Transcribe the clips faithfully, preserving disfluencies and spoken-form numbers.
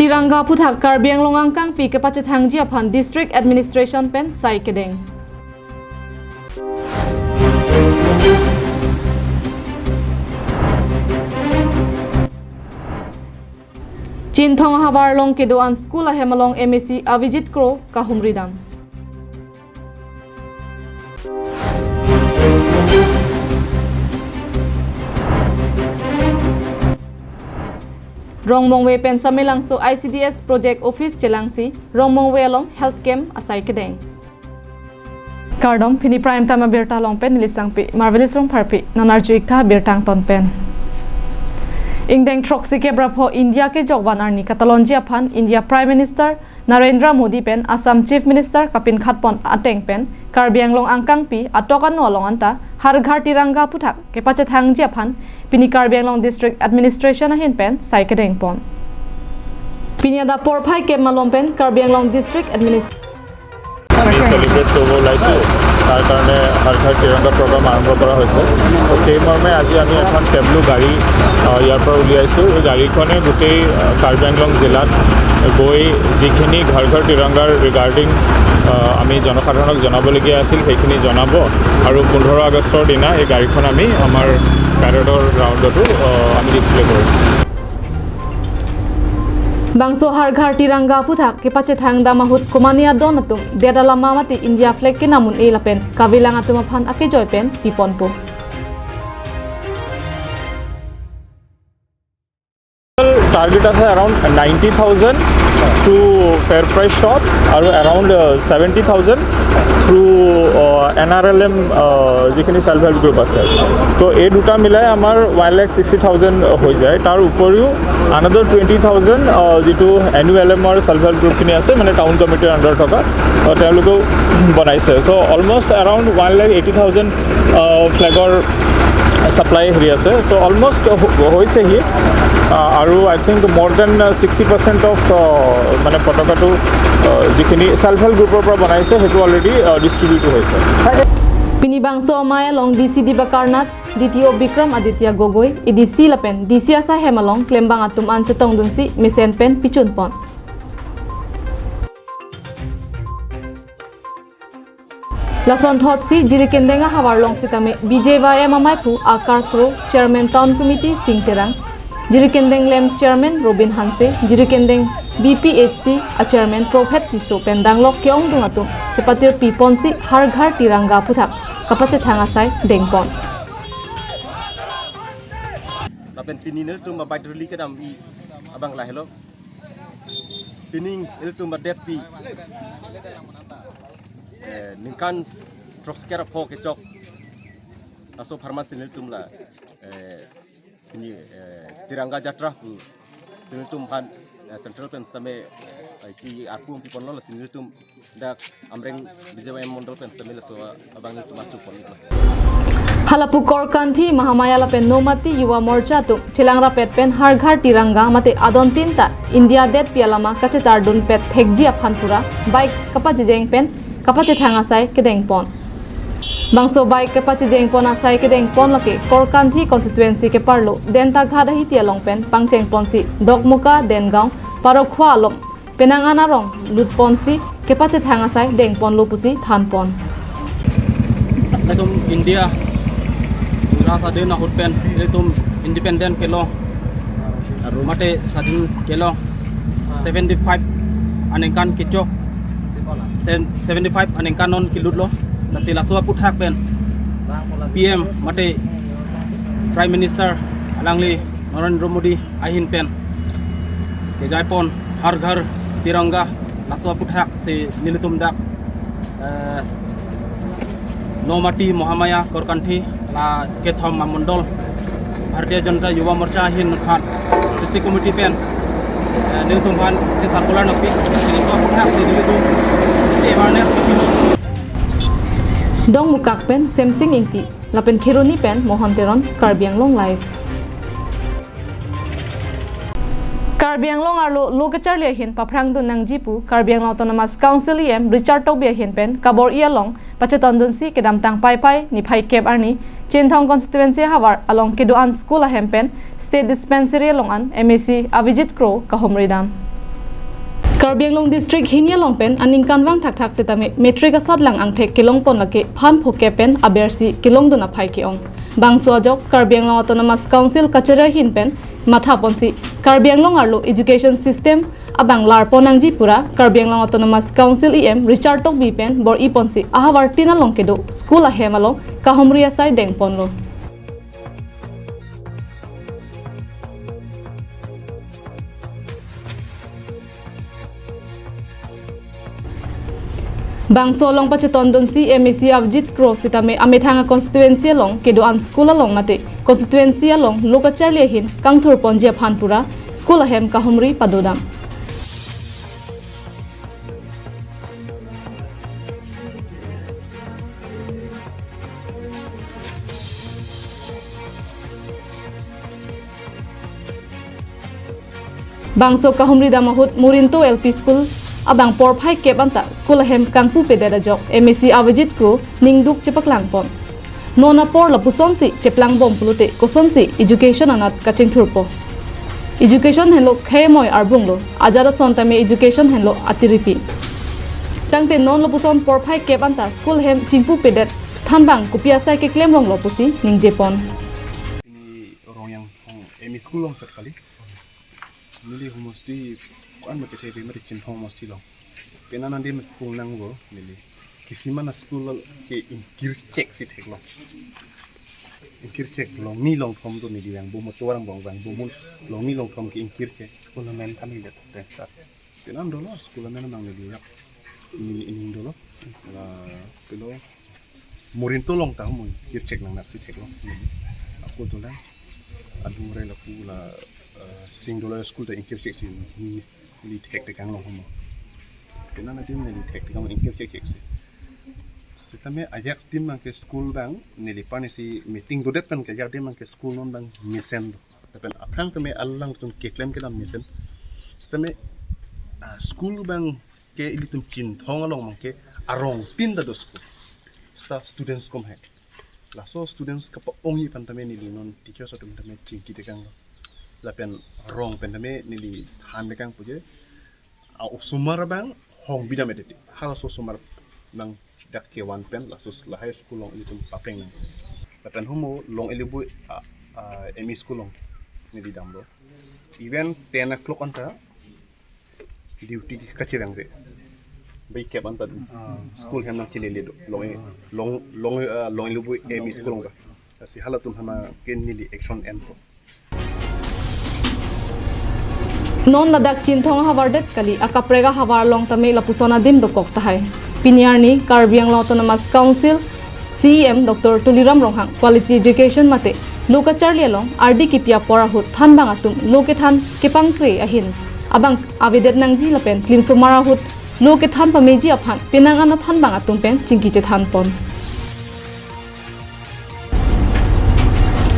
Tiranga aphuthak Karbi Anglong angkangpi kepachethangji aphan District Administration pen sai kedeng. Chinthong ahavar along kedo-an school ahem along M A C Avijit Kro kahumri dam. Rongmongve pen Samelangso I C D S Project Office chelangsi Rongmongve along health camp asai kedeng. Kardom, pini prime time abirta along pen neli sangpi Marvelous Rongpharpi, non arju iktha birta angton pen. Ingdeng throksi kep ra pho India kejok van arni katalonji aphan India Prime Minister Narendra Modi pen Assam Chief Minister kapinkhatpon ateng pen Karbi Anglong angkangpi atok ano along anta Har Ghar Tiranga aphuthak kepachethangji aphan pini Karbi Anglong District Administration ahin pen sai kedengpon. Pini adap porphai kep malom pen Karbi Anglong District Administration আমি চেলিব্ৰেট কৰিব ওলাইছোঁ। তাৰ কাৰণে হৰ ঘৰ তিৰংগা প্ৰগ্ৰাম আৰম্ভ কৰা হৈছে। তো সেই মৰ্মে আজি আমি এখন টেবলো গাড়ী, আহ, ইয়াৰ পৰা উলিয়াইছোঁ। এই গাড়ীখনে গোটেই, আহ, কাৰ্বি আংলং জিলাত গৈ যিখিনি ঘৰ ঘৰ তিৰংগাৰ ৰিগাৰ্ডিং, আহ, আমি জনসাধাৰণক জনাবলগীয়া আছিল, সেইখিনি জনাব। আৰু পোন্ধৰ আগষ্টৰ দিনা এই গাড়ীখন আমি আমাৰ পেৰেডৰ গ্ৰাউণ্ডতো, আহ, আমি ডিছপ্লে কৰিম। Bangso Har Ghar Tiranga aphuthak kepachethang dam ahut komane adon atum det alama mate India flag kenam un-e lapen kavelang atum aphan akejoi pen piponpo. Target আছে around ninety thousand through fair price shop আৰু around, আহ, seventy thousand through, আহ, N R L M, আহ, যিখিনি self help group আছে। তো এই দুটা মিলাই আমাৰ ওৱান lakh sixty thousand হৈ যায়। তাৰ উপৰিও আনাদাৰ টুৱেণ্টি থাউজেণ্ড, আহ, যিটো এন ইউ এল এমৰ ছেল্ফ হেল্প গ্ৰুপখিনি আছে, মানে টাউন কমিটিৰ আণ্ডাৰত থকা, আহ, তেওঁলোকেও বনাইছে। তো almost around one lakh eighty thousand, uh, ফ্লেগৰ ছাপ্লাই হেৰি আছে। তো অলমষ্ট হ-, হৈছেহি। আহ, আৰু আই থিংক মোৰ দেন ছিক্সটি পাৰ্চেণ্ট অফ, আহ, মানে পতাকাটো, আহ, যিখিনি ছেল্ফ হেল্প গ্ৰুপৰ পৰা বনাইছে, সেইটো অলৰেডি, আহ, ডিষ্ট্ৰিবিউট হৈছে। Pini bangso amei along D C Dibakarnath, D T O Bikram Aditya Gogoi, A D C lapen D C asai hem along klembang atum an chetongdunsi mesen pen pichunpon. Lason thotsi Jirikindeng ahavar along sitame B J Y M ameiphu Akar Kro, Chairman Town Committee Sing Terang, Jirikindeng LAMPS Chairman Robin Hanse, Jirikindeng B P H C a Chairman Prophet Tisso pen danglok ke-ongdung atum chepatir piponsi Har Ghar Tiranga aphuthak kapachethang asai dengpon. Lapen pini nelitum a-bike rally kedam-i abang lahelo. Pining ilitum adetpi, eh, ningkan throksi kep ra pho kechok laso apharman si nelitum la, eh, ini, eh, Tiranga Jatra pu si nelitum aphan, eh, central pen sitame, eh, isi arpu piponlo, lasi nelitum dak Amreng B J Y M mondol pen sitame laso abang nelitum arjupon. Halapu Korkanthi, Mahamaya lapen Nomati Yuva Morcha atum chelang rapet pen Har Ghar Tiranga mate adon tin ta India detpi alama kachetardunpet thekji aphan pura bike kapachejeng pen kapachethang asai kedengpon. Bangso bike kapachejengpon asai kedengpon lake Korkanthi constituency keparlo Dentaghat ahiti along pen pangchengponsi Dokmoka, Dengaon, Parokhwa along penang an arong lutponsi kepachethang asai dengponlo pusi thanpon. Ilitum India ira sadin ahut pen ilitum independent kelong, aru mate sadin kelong seventy five aningkan kechok, sen-, seventy five aningkan non kelutlo, lasi laso aphuthak pen P M mate Prime Minister alangli Narendra Modi ahin pen kejaipon Har Ghar Tiranga, laso aphuthak si nelitum dak, eh, Nomati Mahamaya Korkanthi la kethom amondol Bharatiya Janata Yuva Morcha ahin aphan district committee pen, eh, nelitum aphan si circular nangpi, si laso aphuthak si nelitum si awareness. Dongmukak pen Semsing Ingti lapen Kheroni pen Mohon Teron, Karbi Anglong Live. Karbi Anglong arlo lo kacharli ahin paphrangdun nangji pu Karbi Anglong Autonomous Council E M Richard Tokbi ahin pen kabor-i along pachetongdunsi kedamtang Paipai niphai kep arni Chinthong constituency ahavar along kedo-an school ahem pen state dispensary along an M A C Avijit Kro kahumri dam. Karbi Anglong District hini along pen aningkanvang thakthak setame matric asatlang angthek kelongpon lake phan phokep pen abersi kelongdun aphai ke-ong. Bangso ajok Karbi Anglong Autonomous Council kachari ahin pen mathaponsi Karbi Anglong arlo education system abang larpon nangji pura Karbi Anglong Autonomous Council E M Richard Tokbi pen bor-iponsi ahavar tin along kedo school ahem along kahumri asai dengponlo. Bangso along pachetondunsi M A C Avijit Kro setame amethang a constituency along kedo-an school along mate constituency along lo kacharli ahin kangthurponji aphan pura school ahem kahumri padodam. Bangso kahumri dam ahut Murinto L P School abang porphai kep anta school ahem kangpupedet ajok M A C Avijit Kro ningduk chepaklangpon. Non apor lapusonsi cheplangbom pulote kosonsi education anat kachingthurpo. Education henlo khei moi arbunglo, ajat ason tame education henlo atiripi. Tangte non lapuson porphai kep anta school ahem chingpupedet thanbang kopi asai keklem ronglo pusi ningjepon. Ini Rongyang Hong M E School along chet kali. Neli homosti ko-an ma kethe pe mari Chinthong homosti along. Penang adim school nanglo neli. Kisiman a school ke ingkirchek si theklong. Ingkirchek longni longthom do neli vang bom, tovar angbong vang bom, longni longthom ke ingkirchek. School amen kali det, det sat. Penang dolo school amen nang neli yak. Ini, ini dolo. La pilo Murinto along ta mo ingkirchek nang nak si theklong. Ako dolang. Adung rela pu la, eh, sing dolo school ta ingkirchek si ni, neli thektekang long mo. Penang adim neli thektekang ingkirchekchek si. Setame ajak adim abang ke school abang neli pani si meeting dodet pen ke ajak adim abang ke school non abang mesen do. Lapen aphrang tame alangtum keklem kedam mesen. Setame, ah, school abang ke ilitum Chinthong along abang ke arong tin ta do school. Seta students kom hai. Laso students kapa-ongji aphan tame neli non teachers atum tame chingki tekanglo. Lapen rong pen tame neli than tekang pu je. A osomar abang hong bidam edeti. Halaso osomar abang dak kevan pen laso lahai school along ilitum papeng nang. Lapen humo Long Elibui, a, a, M E School along neli damlo. Even ten o'clock anta duty kachevang re. Bai kep anta school hem nangchelele do. Long, Long, Long, ah, Long Elibui M E School along ka. Lasi halatum aphan ke neli action enpo. Non ladak Chinthong ahavar det kali, akaprek ahavar along tame lapuson adim dokok tahai. Pini arni Karbi Anglong Autonomous Council C E M Doctor Tuliram Ronghang quality education mate lo kacharli along ardi kipi apor ahut thanbang atum lo kethan kepangkre ahin abang avedet nangji lapen klinsomar ahut lo kethan pameji aphan penang an athanbang atum pen chingki chethanpon.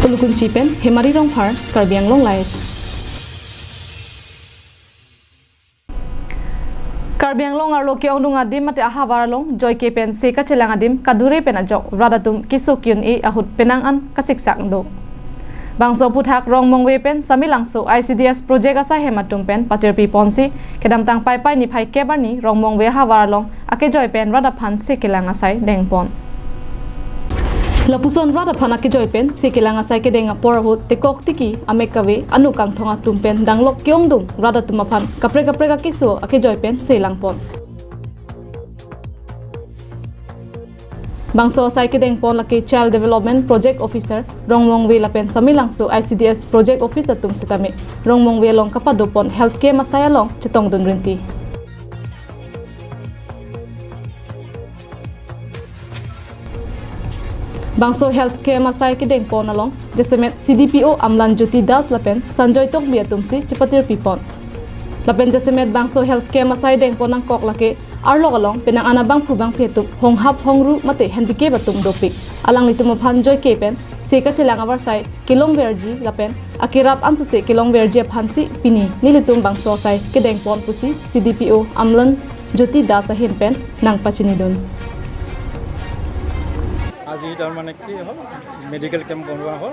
Pulukunchi pen Hemari Rongphar, Karbi Anglong Live. Karbi Anglong arlo ke-ongdung adim mate ahavar along joike pen se kachelang adim kadure pen ajok rat atum keso ke-un-e ahut penang an kasiksak do. Bangso aphuthak Rongmongve pen Samelangso I C D S project asai hem atum pen patirpiponsi kedamtang Paipai niphai kep arni Rongmongve ahavar along akejoi pen rat aphan se kelang asai dengpon. Lapuson rat aphan akejoi pen se kelang asai kedeng apor ahut tekok tiki amek kave anu kangthong atum pen danglok ke-ongdung rat atum aphan kaprek kaprek akeso akejoi pen se langpon. Bangso asai kedengpon lake Child Development Project Officer Rongmongve lapen Samelangso I C D S Project Office atum setame Rongmongve along kapadopon health camp asai along chetongdun rinti. Bangso health camp asai kedengpon along jasemet C D P O Amlan Jyoti Das lapen Sanjoy Tokbi atumsi chepatirpipon. Lapen jasemet bangso health camp asai dengpon nangkok lake arlok along penang an abangphu bangphi atum honghap hongru mate handicap atum dopik. Alanglitum aphan joike pen se kachelang avarsai kelongverji lapen akerap ansose kelongverji aphansi pini nelitum bangso asai kedengpon pusi C D P O Amlan Jyoti Das ahin pen nangpachinidun. আজি তাৰমানে কি হ'ল, medical camp বনোৱা হ'ল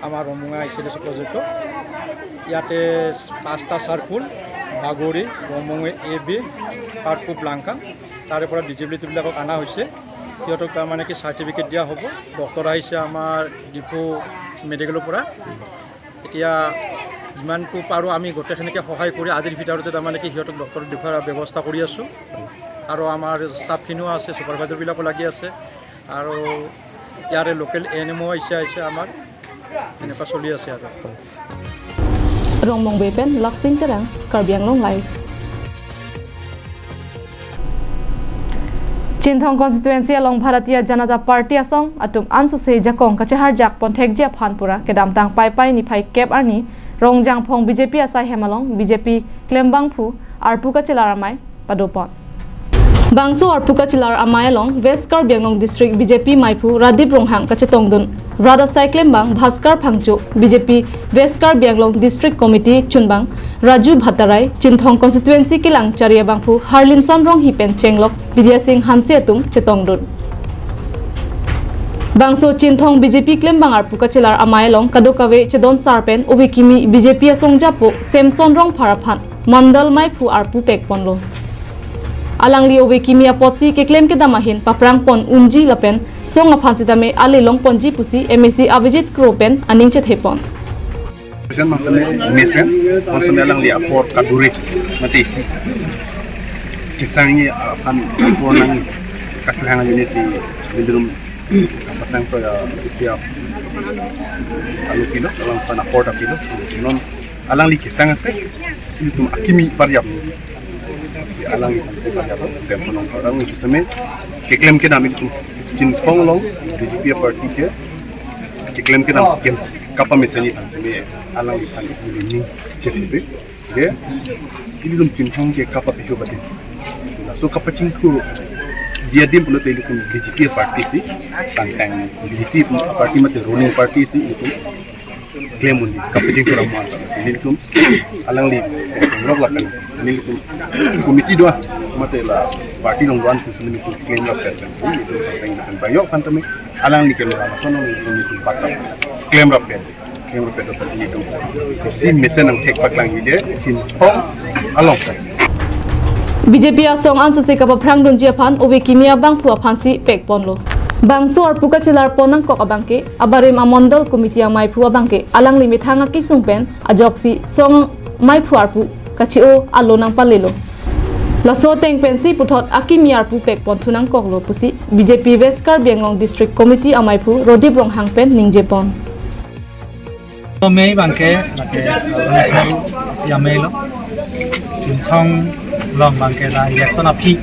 আমাৰ ৰমুঙা I C D S প্ৰজেক্টত। ইয়াতে পাঁচটা চাৰ্কুল, আগৰি, ৰংমঙে এ বি, পাৰ্কো ব্লাংকা, তাৰে পৰা ডিজেবিলিটিবিলাকক অনা হৈছে। সিহঁতক তাৰমানে কি চাৰ্টিফিকেট দিয়া হ'ব। ডক্টৰ আহিছে আমাৰ ডিফু মেডিকেলৰ পৰা। এতিয়া যিমানটো পাৰোঁ আমি গোটেইখিনিকে সহায় কৰি আজিৰ ভিতৰতে তাৰমানে কি সিহঁতক ডক্টৰ দেখুৱাৰ ব্যৱস্থা কৰি আছোঁ। আৰু আমাৰ ষ্টাফখিনিও আছে, ছুপাৰভাইজাৰবিলাকো লাগি আছে। আৰু ইয়াৰে লোকেল এ এন এমো আহিছে, আহিছে আমাৰ। এনেকুৱা চলি আছে আৰু। Rongmongbe pen Lapsing Terang, Karbi Anglong Live. Chinthong constituency along Bharatiya Janata Party asong atum ansose jakong kacheharjak ponthekji aphan pura kedamtang Paipai niphai kep arni Rongjangphong B J P asai hem along B J P klembangphu arpu kachelar amei padopon. Bangso arpu kachelar amei along West Karbi Anglong District B J P meiphu Radip Ronghang kachetongdun. Rat asai klembang Bhaskar Phangcho, B J P West Karbi Anglong District Committee chunbang Raju Bhattarai, Chinthong constituency kelang chari abangphu Harlinson Ronghi pen chenglok Bidya Sing Hanse atum chetongdun. Bangso Chinthong B J P klembang arpu kachelar amei along kadokave chedon sar pen ove kimi B J P asong japo Samson Rongphar aphan mandal meiphu arpu pekponlo. Alangli ove kimi apotsi keklem kedam ahin paprangpon unji lapen song aphan sitame ale longponji pusi M A C Avijit Kro pen aning chethepon. President mangtame mesen, konsome alangli apor kaduri mati isi. Kesang ini aphan apor nangkachehang ini si bidrum pasang to ya isi ap-, alu kilo, alang pan apor ta kilo. Non alangli kesang ase, ilitum akimi pariap. Si alangli aphan si pariap, Samson Rongphar alangli sitame keklem kedam ilitum Chinthong along B J P party ke keklem kedam kem kapamesen aphan sitame alangli aphan ilining chethepik. Ke ilitum Chinthong ke kapapikhu badi. Laso kapachingthur dia dim pulote ilitum B J P party si tangtang B J P party mate ruling party si ilitum klem undi kapachingthur aman si ilitum alangli rok lapen ilitum committee do-an mate la party along do-an si ilitum klem lapen si ilitum tangtang lapen bayok aphan tame alangli klem lason ilitum batak klem lapen. Klem lapen si ilitum si mesen nangthek paklang ide Chinthong along. B J P asong ansose kapaphrangdunji aphan ove kimi abangphu aphansi pekponlo. Bangso arpu kachelarpon nangkok abangke abarim amondal committee ameiphu abangke alangli methang akesung pen ajoksi song meiphu arpu kachi-o alo nangpalelo. Laso ateng pensi puthot akimi arpu pekponthu nangkoklo pusi B J P West Karbi Anglong District Committee ameiphu Radip Ronghang pen ningjepon. Amei abangke, lake, organization si amei lo. Chinthong along abangke la election aphi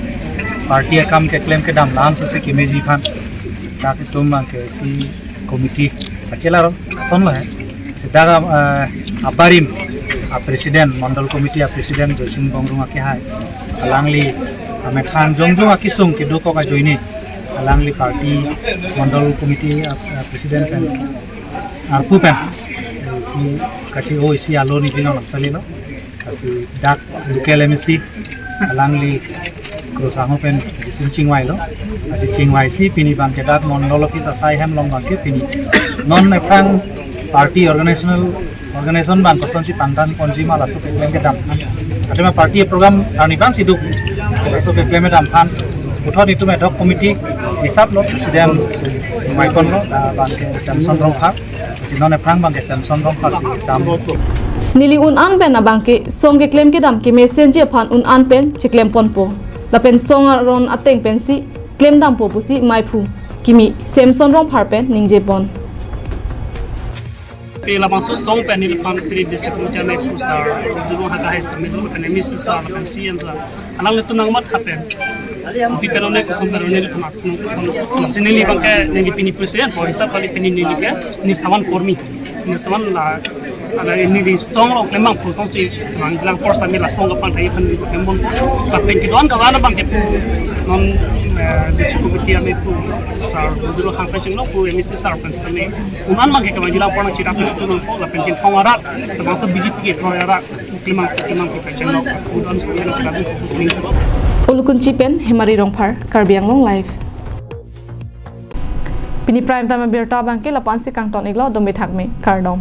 party akam keklem kedam la ansose kemeji aphan. Dak itum abangke si committee kachelar ason lo he. Si dak, eh, abarim a president, Mandal Committee a president Joysing Bongrung akehai. Alangli amethang jongjong akesung kedokok ajoine. Alangli party Mandal Committee a, a president pen arpu pen, eh, si kachi-o isi alo ni binong nangpalelo. Lasi dak local M A C alangli Kro Sangho pen itum chingvailo. Lasi chingvaisi pini abangke dak mondol office asai hem along abangke pini non aphrang party organizational organization abang kosonsi pangdan ponji ma laso keklem kedam. Athema party program arni abangsi do. Laso keklem kedam aphan puthot itum ad hoc committee hisap lo president maikonlo, ah, abangke Samson Rongphar. Si non aphrang abangke Samson Rongphar si tam. Neli un-an pen abangke song keklem kedam kemesenji aphan un-an pen cheklemponpo. Lapen song aron ateng pensi klemdampo pusi meiphu kimi Samson Rongphar pen ningjepon. Pe labangso song pen neliphan P D C committee ameiphu sir, Duru Haga hai sir, lapen M A C sir, lapen C M sir. Alanglitum nangmatha pen. Pi pen one koson pen one neliphan atum. Lasi neli abangke neli pini president po hisap kali pini neli ke nisavan kormi. Nisavan la, la neli song lo klembangphu song si nanglang por sami la song kapangthai aphan neli klembon. Lapen kedo-an kawan abangke pu non, eh, district committee ameiphu sir Duru Hangpeching lo pu M A C sir pen sami. Un-an abangke kavangji lang pon nangchirap nangchitu nangpo lapen Chinthong arat, labangso B J P kekroi arat, klemang, klemang kekacheng lo, un-an sitame lo klemang kekacheng lo. Ulukunchi pen Hemari Rongphar, Karbi Anglong Live. Pini prime time abirta abangke lapu-ansi kangton iklo, dome thakme, kardom.